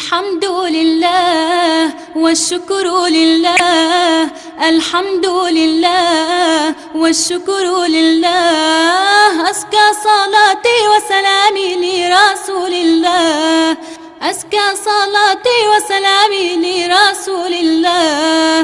الحمد لله والشكر لله، الحمد لله والشكر لله، أزكى صلاتي وسلامي لرسول الله، أزكى صلاتي وسلامي لرسول الله.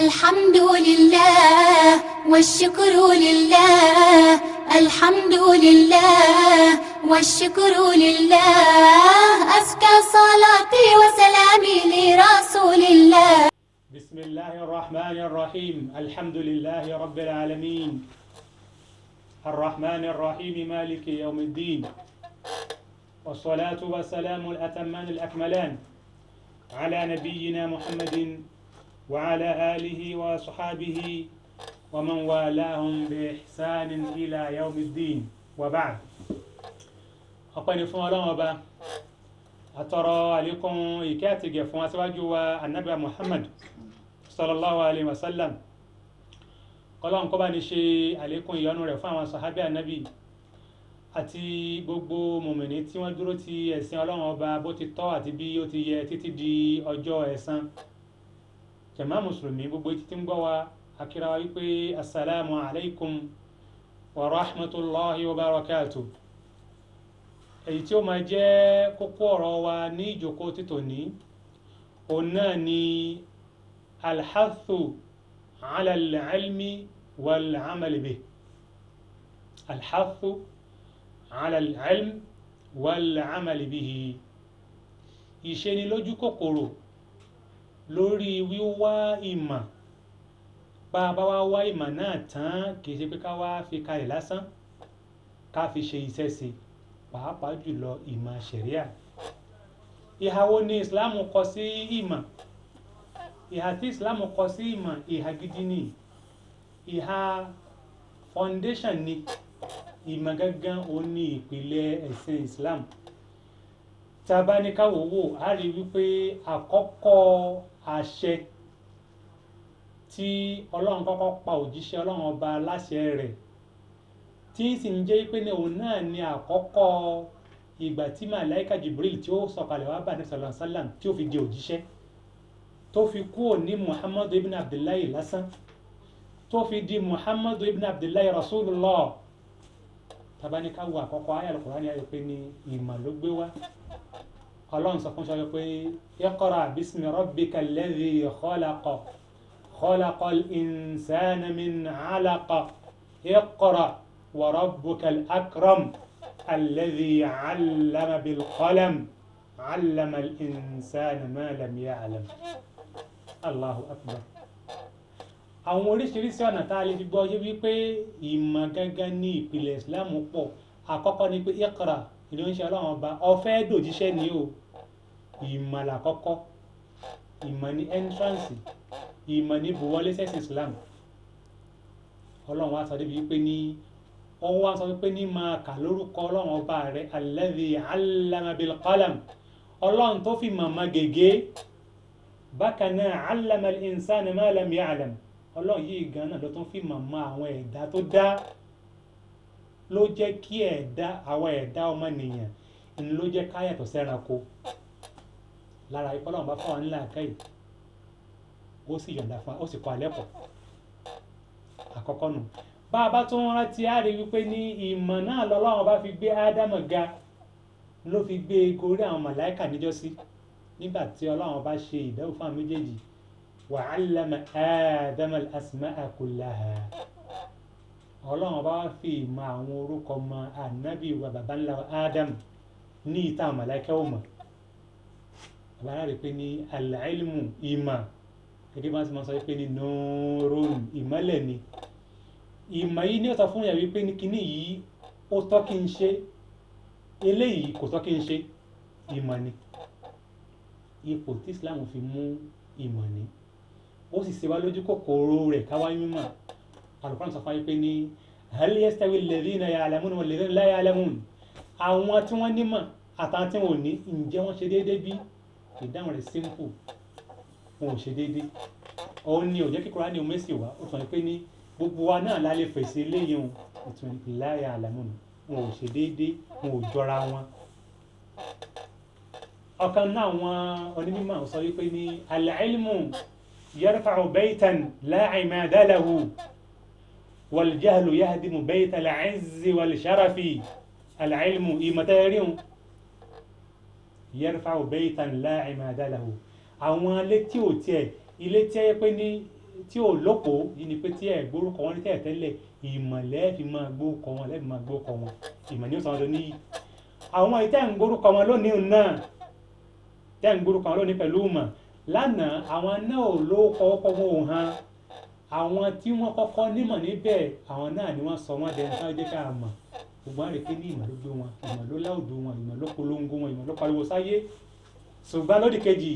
الحمد لله والشكر لله، الحمد لله والشكر لله، أزكى صلاتي وسلامي لرسول الله. بسم الله الرحمن الرحيم. الحمد لله رب العالمين، الرحمن الرحيم، مالك يوم الدين، والصلاة والسلام الأتمان الأكملان على نبينا محمد وعلى آله وصحابه ومن والاهم بإحسان إلى يوم الدين، وبعد. Ọpẹ́ ni fún Ọlọ́run Ọba. Àtọrọ àlékún ìkẹ́ àtìgẹ̀ fún aṣíwájú wa, Anabi Muhammad sallallahu alayhi wa sallam. Kọ́lọ́run kó bá ní ṣe àlékún ìyọ́nú rẹ̀ fún àwọn sàhábì Anabi àti gbogbo mùmìnì tí wọ́n dúró ti ẹ̀sìn Ọlọ́run Ọba bó ti tọ́ àti bí ó ti yẹ títí di ọjọ́ ẹ̀san. Jàmá mùsùlùmí, gbogbo etí tí ń gbọ́ wa, akíra wa wípé asalaamu alaykum wa rahmatulahi wa barakatuh. Èyí tí ó máa jẹ́ kókó ọ̀rọ̀ wa ní ìjókòó títòní, òun náà ni alhathu ala al-ilmi wal-amali bih. Alhathu ala al-ilm wal-amali bihi, ìṣenilójú kòkòrò lórí wíwá ìmọ̀. Bá a bá wá wá ìmọ̀ náà tán, kì í ṣe pé ká wá fi kalẹ̀ lásán, ká fi ṣe iṣẹ́ sí, pàápàá jùlọ ìmọ̀ ṣẹ̀ríà. Ìhà wo ni Islam kọ sí ìmọ̀? Ìhà tí Islam kọ sí ìmọ̀, ìhà gidi ni, ìhà foundation ni. Ìmọ̀ gangan òun ní ìpìlẹ̀ ẹ̀sìn Islam. Tá a bá ní ká wò wò, á rí wípé àkọ́kọ́ àṣẹ tí Ọlọ́run kọ́kọ́ pa òjíṣẹ́ Ọlọ́run Ọba láṣẹ rẹ̀, tí sì ń jẹ́ pé ní òun náà ni àkọ́kọ́ ìgbà tí màláíkà Jibril tí ó sọ̀kalẹ̀ wá bá ní sallallahu alaihi wasallam, tí ó fi di òjíṣẹ́, tó fi kúrò ní Muhammadu ibn Abdullahi lásán, tó fi di Muhammadu ibn Abdullahi Rasulullah. Tá bá ní ká wo àkọ́kọ́ ayé Al-Qur'ani, ayé pé ní ìmọ̀ ló gbé wá. Ọlọ́run sọ fún sọ pé iqra bismi rabbika alladhi khalaqa, khalaqal insana min alaqa, iqra wa rabbukal akram alladhi allama bil qalam, allama al insana ma lam ya'lam. Allahu akbar. Àwọn oríṣiríṣi ọ̀nà tá a lè fi gbọ́ yé wípé ìmọ̀ gangan ní ìpìlẹ̀ Ìsìláàmù pọ̀. Àkọ́kọ́ ni pé iqra, ìlú ń ṣe Ọlọ́run Ọba ọ̀fẹ́ dòjíṣẹ́ ni o. Ìmọ̀ làkọ́kọ́, ìmọ̀ ní entrance, ìmọ̀ ní buwọ́lé sẹ́sìn Islam. Ọlọ́run wa sọ débi wípé ní wọ́n wá sọ wípé ní máa kà lórúkọ Ọlọ́run Ọba rẹ̀, alladhi allama bil qalam, Ọlọ́run tó fi màmá gègé. Bákan náà, allama al insana ma lam ya'lam, Ọlọ́run yìí gan náà ló tún fi màmá àwọn ẹ̀dá tó dá, ló jẹ́ kí ẹ̀dá, àwọn ẹ̀dá ọmọnìyàn ń ló jẹ́ ká yàtọ̀ sẹ́ranko. Lára ikọ́ Ọlọ́run bá fáwọn ńlá àkáyì, ó sì yọ̀ǹda fún wa, ó sì kọ́ alẹ́ pọ̀. Àkọ́kọ́ nù. Bá a bá tún rántí, á rí wípé ní ìmọ̀ náà lọ́lọ́run bá fi gbé Ádámù ga, ló fi gbé e gorí àwọn màláìkà níjọ́sí, nígbà tí Ọlọ́run bá ṣe ìdánwò fún àwọn méjèèjì. Wa 'allama Ádámà al-asma'a kullaha, Ọlọ́run bá wá fi ìmọ̀ àwọn orúkọ mọ ànábì wa, bàbá ńlá wa Ádámù, ní ìta àwọn màláìkà ò mọ̀. Bàbá rẹ̀ rí pé ní al-ilmu, ìmọ̀, gẹ́gẹ́ bí wọ́n ti máa sọ pé ní nurun, ìmọ́lẹ̀ ni. Ìmọ̀ yìí ní ó sọ fún yàrá wípé ní kíní yìí ó tọ́ kí n ṣe, eléyìí kò tọ́ kí n ṣe. Ìmọ̀ ni ipò tí Islam fi mú ìmọ̀ ni, ó sì ṣe wá lójú kòkòrò rẹ̀ káwá mímọ̀. Al-Qur'an sọ fún wa pé ní hal yastawi alladhina ya'lamuna walladhina la ya'lamun, àwọn tí wọ́n nímọ̀ àtàwọn tí wọ́n ò ní, ǹjẹ́ wọ́n ṣe déédéé bí? Ìdáhùn rẹ̀ simple, wọn ò ṣe déédéé. Òun ni ò jẹ́ kí Kùránì ó mẹ́sì wá, ó tún ní pé ní gbogbo wa náà la lè fèsì eléyìí o. Ìtún la ya'lamun, wọn ò ṣe déédéé, wọn ò jọra wọn. Ọ̀kan náà àwọn onímọ̀ sọ wípé ní al-ilmu yarfa'u baytan la imada lahu wal-jahlu yahdimu bayta al-'izzi wal-sharafi. Al-ilmu ìmọ̀tẹ́rìn yarfa'u baytan la imada lahu. Àwọn ilé tí ò tiẹ̀, ilé tí ẹ pé ní tí ò lóko yìí ni pé tí ẹ gbórúkọ wọn ní tẹ́lẹ̀ tẹ́lẹ̀, ìmọ̀ lẹ́ẹ̀fi máa gbórúkọ wọn, lẹ́ẹ̀fi máa gbórúkọ wọn, ìmọ̀ ní ó sọ wọn níyì. Àwọn ìtẹ́ ń gbórúkọ wọn lónìí náà, tẹ́ ń gbórúkọ wọn lónìí pẹ̀lú ìmọ̀ lánàá, àwọn náà ò lóko ọkọ wọn ò hàn. Àwọn tí wọ́n kọ́kọ́ nímọ̀ níbẹ̀, àwọn náà ni wọ́n sọ wọ́n dẹni tán jẹ́ ká mọ̀. Gbogbo wọn rí pé ní ìmọ̀ ló gbé wọn, ìmọ̀ ló láòdù wọn, ìmọ̀ ló polongo wọn, ìmọ̀ ló pariwo sáyé. Ṣùgbọ́n lódì kejì,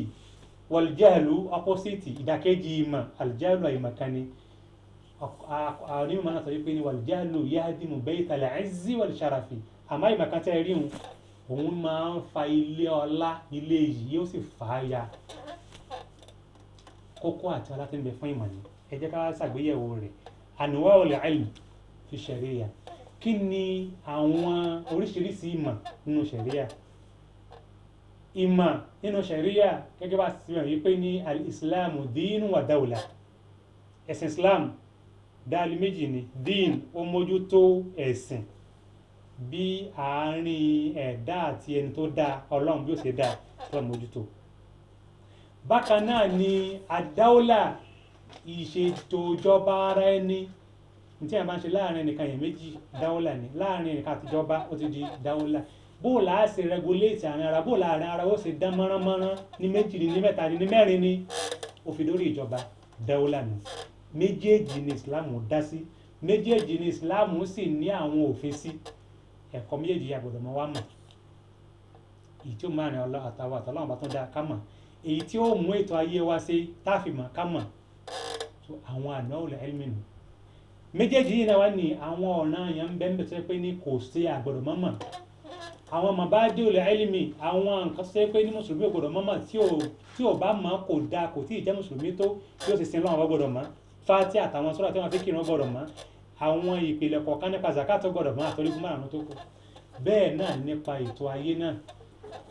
wal-jahlu opposite, ìdàkejì ìmọ̀, al-jahlu àìmọ̀kan ni. Onímọ̀ náà sọ wípé ní wal-jahlu yahdimu bayta al-'izzi wal-sharafi. Àmọ́ àìmọ̀kan tẹ́ rí òun, òun máa ń fa ilé ọlá, ilé yìí yóò sì fà á ya. Kókó àti ọlá tí ń bẹ fún ìmọ̀ ni. Ẹ jẹ́ ká ṣàgbéyẹ̀wò rẹ̀. Anwa'ul 'ilm fi sharia. Kí ni àwọn oríṣiríṣi ìmọ̀ nínú sharia? Ìmọ̀ nínú sharia gẹ́gẹ́ bá ti mọ̀ wípé ní al-islamu dínú wa dawla. Ẹ̀sìn Islam dáálí méjì ni. Dín ó mójútó ẹ̀sìn bí àárín ẹ̀dá àti ẹni tó dá Ọlọ́run bí ó ṣe dá tó mójútó. Bákan náà ni àdáwọ́là, ìṣètò ìjọba ara ẹni tí a máa ń ṣe láàrin ẹnìkan yẹn méjì, dáwọ́là ni. Láàrin ẹnìkan àtijọba ó ti di dáwọ́là. Bó o là á ṣe regulate àárín ara, bó o láàrin ara ó ṣe dán mọ́ránmọ́rán ní méjì ni, ní mẹ́ta ni, ní mẹ́rin ni, ó fi dórí ìjọba, dáwọ́là ni. Méjèèjì ni Islam dá sí, méjèèjì ni Islam sì ní àwọn òfin sí. Ẹ̀kọ́ méjèèjì a gbọ́dọ̀ mọ̀ wá mọ̀. Èyí tí ó máa rìn ọlọ́ àtàwọn àtọ́lọ́wọ́n bá tún dá ká mọ̀, èyí tí ó mú ètò ayé wa ṣe táàfì mọ̀ ká mọ̀. So àwọn anwa'ul ilmi nù. Méjèèjì yìí náà wá ní àwọn ọ̀nà yẹn ń bẹ ń bẹ tó yẹ pé ní kò sí àgbọ̀dọ̀ mọ́mọ̀. Àwọn mabadi'ul ilmi, àwọn nǹkan tó yẹ pé ní mùsùlùmí ò gbọ́dọ̀ mọ́mọ̀, tí ò bá mọ̀ kò dáa, kò tí ì jẹ́ mùsùlùmí tó, tí ó sì sin Ọlọ́run gbọ́dọ̀ mọ̀. Fátíà àtàwọn sura tí wọ́n fi kírun gbọ́dọ̀ mọ̀. Àwọn ìpìlẹ̀ kọ̀ọ̀kan nípa zakat gbọ́dọ̀ mọ̀, àtọ́rí fún márùn-ún tó kù. Bẹ́ẹ̀ náà nípa ètò ayé náà,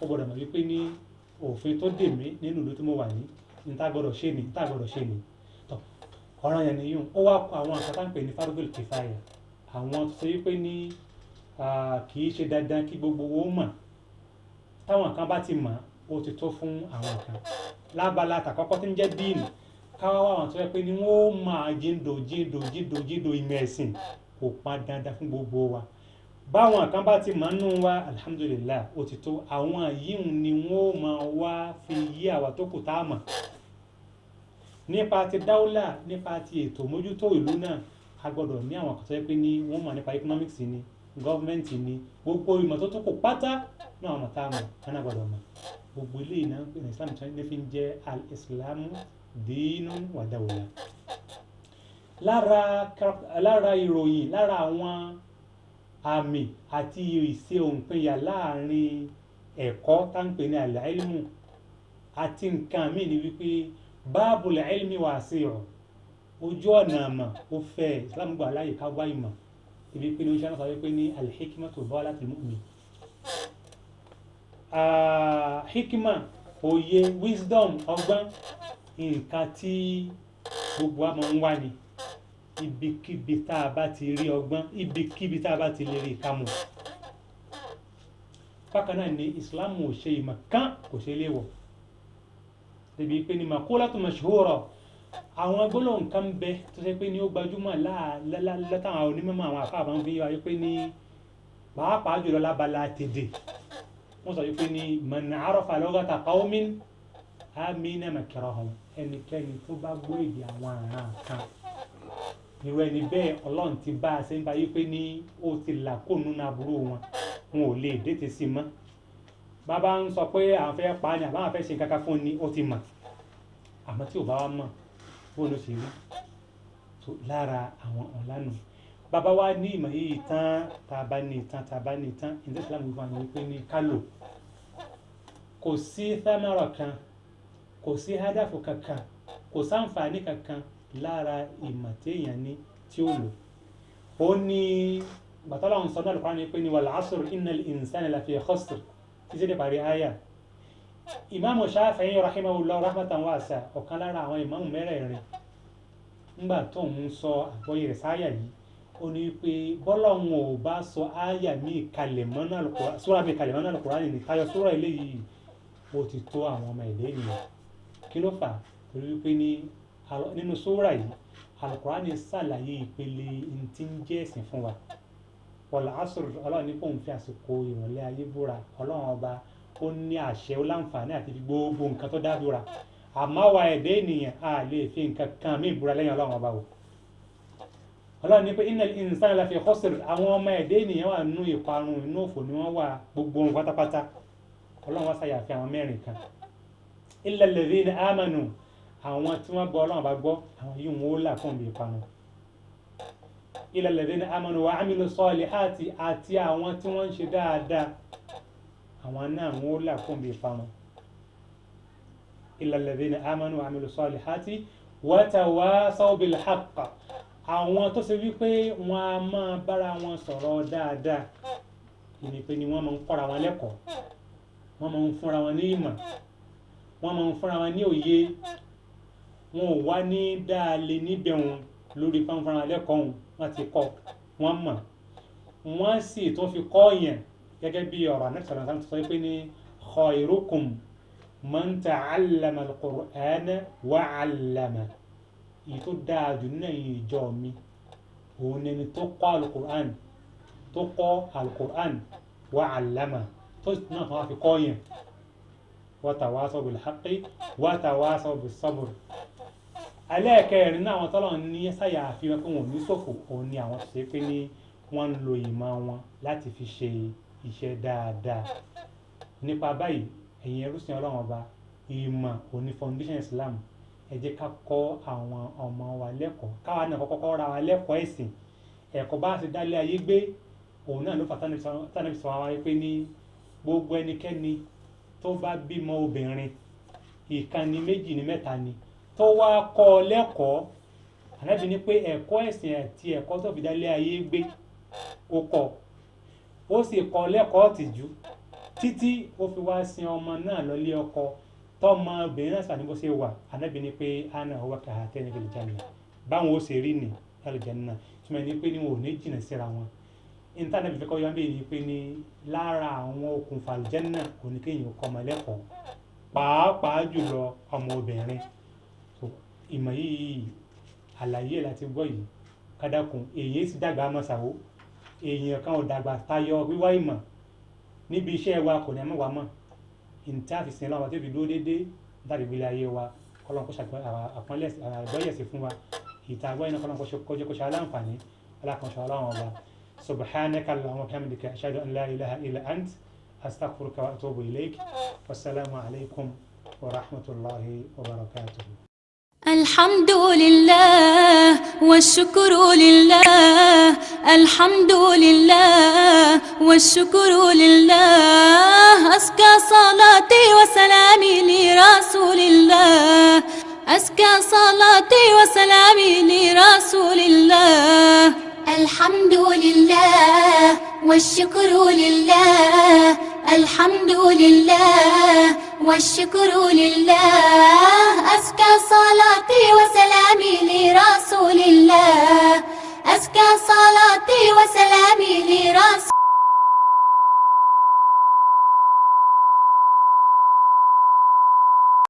ó gbọ́dọ̀ mọ̀ wípé ní òfin tó dè mí nínú ìlú tí mo wà ní, ní tá gbọ́dọ̀ ṣe ni, ní tá gbọ́dọ̀ ṣe ni. Tọ́, ọ̀ràn yẹn nìyí. Ó wá kọ àwọn nǹkan tá ń pè ní fardul kifaya. Àwọn tó ṣe wípé ní kì í ṣe dandan kí gbogbo owó mọ̀. Táwọn kan bá ti mọ̀, ó ti tó fún àwọn kan. Lábala àtàkọ́kọ́ tí ń jẹ́ díìnì, káwá wá àwọn tó yẹ pé ní wọ́n ó máa jíndò jíndò jíndò jíndò ìmọ̀ ẹ̀sìn, kò pa dandan fún gbogbo wa. Báwọn kan bá ti mọ̀ nínú wa, alhamdulillah, ó ti tó. Àwọn yìí ni wọ́n ó máa wá fi yí àwa tó kù tá a mọ̀. Nípa ti dáúlà, nípa ti ètò mójútó ìlú náà, a gbọ́dọ̀ ní àwọn kan tó yẹ pé ní wọ́n mọ̀ nípa economics ni, government ni, gbogbo ìmọ̀ tó tó kù pátá náà àwọn tá a mọ̀, wọn náà gbọ́dọ̀ mọ̀. Gbogbo eléyìí náà ń pè ní Islam ní fi ń jẹ́ al-Islamu dínú wa dawla. Lára ìròyìn, lára àwọn àmì àti ìṣe òǹpinya láàrin ẹ̀kọ́ tá ń pè ní al-ilmu àti nǹkan míì ni wípé babul ilmi wasi'u, ojú ọ̀nà àmà ó fẹ́. Islam gbà láàyè ká wá ìmọ̀. Ibi pé ní oúnjẹ náà sọ wípé ní al-hikmatu dalatul mu'min. Hikma, òye, wisdom, ọgbọ́n, nǹkan tí gbogbo wa máa ń wá ni. Ibikíbi tá a bá ti rí ọgbọ́n, ibikíbi tá a bá ti lè rí ká mú. Bákan náà ni Islam ò ṣe ìmọ̀ kan kò ṣe léèwọ̀. Débi pé ní maqulatu mashhura, àwọn gbólóhùn kan ń bẹ tó ṣe pé ní ó gbajúmọ̀ látàwọn onímọ̀ àwọn àfáà máa ń fi wáyé pé ní pàápàá jùlọ lábala tèdè. Wọ́n sọ wípé ní man arafa lughata qawmin amina makrahum, ẹnikẹ́ni tó bá gbọ́ èdè àwọn àràn kan, irú ẹni bẹ́ẹ̀ Ọlọ́run ti bá a ṣe ń bá yí pé ní ó ti là kó nínú aburú wọn, wọn ò lè dètè sí mọ́. Bàbá ń sọ pé àwọn fẹ́ pa á ni àbá àwọn fẹ́ ṣe nǹkan kan fún ni, ó ti mọ̀. Àmọ́ tí ò bá wá mọ̀, bó ló ṣe rí? So lára àwọn ọ̀lànà. Bàbá wa ní ìmọ̀ yìí tán, tá a bá ní tán, tá a bá ní tán, ìdí Islam wípé wọ́n ní pé ní ká lò. Kò sí thamara kan, kò sí hádàfù kankan, kò sáǹfààní kankan lára ìmọ̀ téèyàn ní tí ó lò. Ó ní bàtọ́lá ń sọ náà Al-Qur'an ní pé ní wal asr innal insana lafi khusr títí dé parí àyà. Ìmáàmù Shafi'i rahimahullah rahmatan wasi'a, ọ̀kan lára àwọn ìmáàmù mẹ́rẹ̀ẹ̀rin, ńgbà tó ń sọ àgbọ́yé rẹ̀ sáyà yìí, ó ní pé bọ́lọ́hun ò bá sọ áyà míì kalẹ̀ mọ́nà Al-Qur'an, súra míì kalẹ̀ mọ́nà Al-Qur'an ní tayọ súra eléyìí, ó ti tó àwọn ọmọ ẹ̀dẹ́ ènìyàn. Kí ló fà á? Torí wípé ní nínú súra yìí, Al-Qur'an ṣàlàyé ìpele ntí ń jẹ́ ẹ̀sìn fún wa. Wal asr, Ọlọ́run ní kóun fi àsìkò ìrọ̀lẹ́ ayé búra. Ọlọ́run ọba ó ní àṣẹ, ó láǹfààní àti fi gbogbo nǹkan tó dá búra, àmọ́ àwa ẹ̀dẹ́ ènìyàn a lè fi nǹkan kan mí búra lẹ́yìn Ọlọ́run ọba o. Ọlọ́run ní pé innal insana lafi khusr, àwọn ọmọ ẹ̀dẹ́ ènìyàn wà nínú ìparun, inú òfò ni wọ́n wà, gbogbo ohun pátápátá. Ọlọ́run wá ṣàyàfi àwọn mẹ́rin kan, illa alladhina amanu, àwọn tí wọ́n gbọ́ Ọlọ́run bá gbọ́, àwọn yìí wọn ó là fún ibi ìparun. Illa alladhina amanu wa amilu salihati, àti àwọn tí wọ́n ń ṣe dáadáa, àwọn náà wọn ó là fún ibi ìparun. Illa alladhina amanu wa amilu salihati wa tawasaw bil haqq, àwọn tó ṣe wípé wọn a máa bára wọn sọ̀rọ̀ dáadáa, ìní pé ni wọ́n máa ń kọ́ra wọn lẹ́kọ̀ọ́, wọ́n máa ń fúnra wọn ní ìmọ̀, wọ́n máa ń fúnra wọn ní òye, wọn ò wá ní dáalé níbẹ̀ wọn lórí fúnra wọn lẹ́kọ̀ọ́ wọn, wọ́n ti kọ́, wọ́n mọ̀, wọ́n sì tún fi kọ́ yẹn gẹ́gẹ́ bí ọ̀rọ̀ Ànábì sallallahu alaihi wasallam sọ pé ní khairukum man ta'allama al-Qur'ana wa 'allama, èyí tó dáa jù nínú ẹ̀yin ìjọ mi òun ni ẹni tó kọ́ alukur'an, tó kọ́ alukur'an wa 'allama, tó sì náà tó wá fi kọ́ yẹn. Wa tawasaw bil haqqi wa tawasaw bis sabr. Ẹlẹ́ẹ̀kẹrin náà, àwọn tọ́lọ̀ ní sáyà àfihàn pé wọn ò ní ṣòfò, òun ni àwọn tó ṣe pé ní wọ́n ń lo ìmọ̀ wọn láti fi ṣe iṣẹ́ dáadáa. Nípa báyìí, ẹ̀yin ẹrúsìn Ọlọ́run ọba, ìmọ̀ òun ni foundation Islam. Ẹ jẹ́ ká kọ́ àwọn ọmọ wa lẹ́kọ̀ọ́, káwa náà kọ́kọ́ kọ́ ra wa lẹ́kọ̀ọ́ ẹ̀sìn, ẹ̀kọ́ bá ti dálé ayé gbé, òun náà ló fà tánàbí sọ wá pé ní gbogbo ẹnikẹ́ni tó bá bímọ obìnrin, ìkànnì méjì ní mẹ́ta ni, tó wá kọ́ ọ lẹ́kọ̀ọ́, Ànábì ní pé ẹ̀kọ́ ẹ̀sìn àti ẹ̀kọ́ tó fi dálé ayé gbé ó kọ́, ó sì kọ́ lẹ́kọ̀ọ́ tìjú títí ó fi wá sin ọmọ náà lọlé ọkọ, tọmọ obìnrin náà sàní bó ṣe wà. Ànábì ní pé ana huwa kahatayni fil janna, báwọn ó ṣe rí ní àlùjánnà. Túmọ̀ ní pé ní wọn ò ní jìnnà síra wọn. Níta Ànábì fẹ́ kọ́ yọ bẹ́ẹ̀ ni pé ní lára àwọn okùnfà àlùjánnà kò ní kéèyàn kọ́ ọmọ lẹ́kọ̀ọ́, pàápàá jùlọ ọmọ obìnrin. Ìmọ̀ yìí àlàyé láti gbọ́ yìí, kádàkùn èyí sì dàgbà mọ́sàwó, èèyàn kan ò dàgbà tayọ wíwá ìmọ̀ níbi iṣẹ́ wa, kò ní ẹ̀mọ́ wa mọ̀ ìta fi sin lọ́wọ́ tó fi dúró déédéé láti gbélé ayé wa. Kọ́lọ́n kó ṣàpọ́nlé àgbọ́yẹ̀sí fún wa, ìta àgbọ́yẹ̀ náà kọ́lọ́n kó jẹ́ kó ṣe aláǹfààní alákànṣe Ọlọ́run ọba. Subhanaka Allahumma wa bihamdika ashhadu an la ilaha illa ant astaghfiruka wa atubu ilayk. Wassalamu alaykum wa rahmatullahi wa barakatuh. الحمد لله والشكر لله، الحمد لله والشكر لله، أزكى صلاتي وسلامي لرسول الله، أزكى صلاتي وسلامي لرسول الله. الحمد لله والشكر لله، الحمد لله والشكر لله، أزكى صلاتي وسلامي لرسول الله، أزكى صلاتي وسلامي لرسول